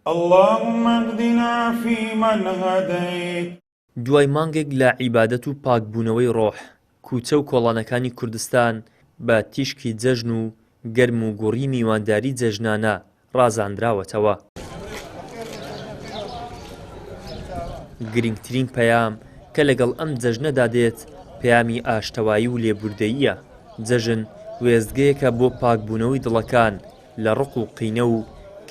اللهم اهدنا فیمن هدیت. دوای مانگێک لە عیبادەت و پاکبوونەوەی ڕۆح، کوچە و کۆڵانەکانی کوردستان بە تیشکی جەژن و گەرم و گوڕی میوانداری جەژنانە ڕازاندراوەتەوە. گرنگترین پەیام کە لەگەڵ ئەم جەژنەدا دێت، پەیامی ئاشتەوایی و لێبوردەییە. جەژن وێستگەیەکە بۆ پاکبوونەوەی دڵەکان لە ڕق و قینە و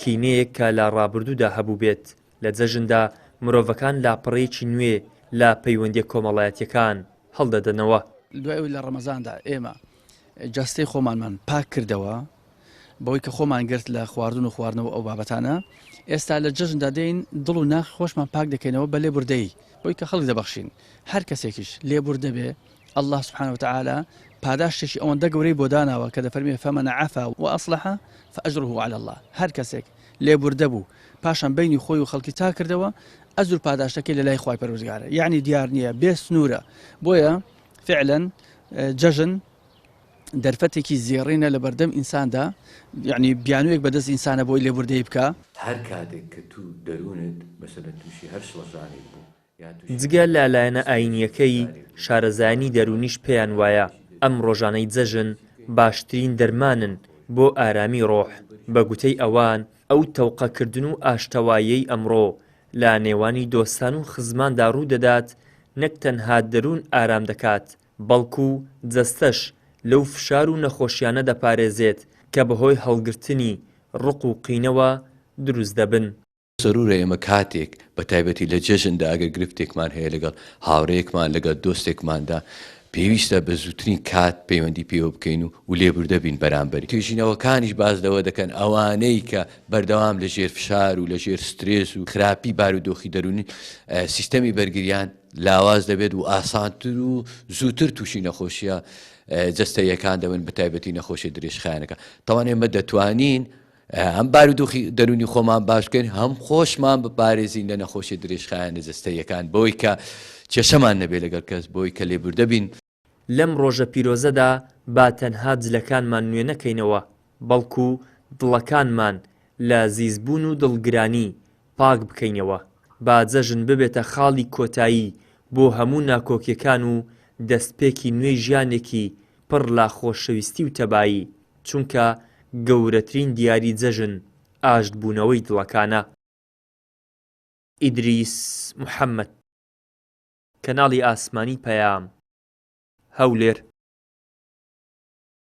کینەیەک کە لە ڕابردوودا هەبووبێت. لە جەژندا مرۆڤەکان لاپەڕەیەکی نوێ لە پەیوەندییە کۆمەڵایەتییەکان هەڵدەدەنەوە. دوای ئەوەی لە ڕەمەزاندا ئێمە جەستەی خۆمانمان پاک کردەوە بەوەی کە خۆمان گرت لە خواردن و خواردنەوە ئەو بابەتانە ئێستا لە جەژندا دێین دڵ و ناخی خۆشمان پاک دەکەینەوە بە لێبوردەیی بەوەی کە خەڵک دەبەخشین هەر کەسێکیش لێبوردە بێ اللە سبحانە وتعالی پاداشتێکی ئەوەندە گەورەی بۆ داناوە کە دەفەرمێ فمن عفا وأصلح فأجره على الله هەر کەسێک لێبوردە بوو پاشان بینی خۆی و خەڵکی چاک کردەوە ئەجر و پاداشتەکەی لە لای خوای پەروەردگارە یعنی دیار نییە بێ سنوورە بۆیە فعلا جەژن دەرفەتێکی زێڕینە لە بەردەم ئینساندا یعنی بیانوویەک بەدەست ئینسانە بۆی لێبوردەیی بکا. هەر کاتێک کە تو دەروونت مەسەلەن تووشی هەر شڵەژانێک بوو جگە لە لایەنە ئایینییەکەی، شارەزایانی دەروونیش پێیان وایە ئەم ڕۆژانەی جەژن باشترین دەرمانن بۆ ئارامی ڕۆح، بە گوتەی ئەوان ئەو تەوقەکردن و ئاشتەواییەی ئەمڕۆ لە نێوانی دۆستان و خزماندا ڕوودەدات نەک تەنها دەروون ئارام دەکات، بەڵکو جەستەش لەو فشار و نەخۆشیانە دەپارێزێت کە بەهۆی هەڵگرتنی ڕق و قینەوە دروست دەبن. زەرورە ئێمە کاتێک بە تایبەتی لە جەژندا ئەگەر گرفتێکمان هەیە لەگەڵ هاوڕێیەکمان لەگەڵ دۆستێکماندا پێویستە بە زووترین کات پەیوەندی پێوە بکەین و و لێبوردە بین بەرامبەری. توێژینەوەکانیش باس لەوە دەکەن ئەوانەی کە بەردەوام لە ژێر فشار و لە ژێر سترێس و خراپی بارودۆخی دەروونی سیستەمی بەرگریان لاواز دەبێت و ئاسانتر و زووتر تووشی نەخۆشیە جەستەییەکان دەبن بە تایبەتی نەخۆشیە درێژخایەنەکان. تاوان ئێمە دەتوانین هەم بارودۆخی دەروونی خۆمان باش بکەین هەم خۆشمان بپارێزین لە نەخۆشیە درێژخایەنە جەستەییەکان بەوەی کە کێشەمان نەبێت لەگەڵ کەس بەوەی کە لێبوردە بین. لەم ڕۆژە پیرۆزەدا با تەنها جلەکانمان نوێ نەکەینەوە، بەڵکو دڵەکانمان لە زیزبوون و دڵگرانی پاک بکەینەوە. با جەژن ببێتە خاڵی کۆتایی بۆ هەموو ناکۆکیەکان و دەستپێکی نوێی ژیانێکی پڕ لە خۆشەویستی و تەبایی، چونکە گەورەترین دیاری جەژن ئاشتبوونەوەی دڵەکانە. ئیدریس محەمەد، کەناڵی ئاسمانی پەیام، هەولێر.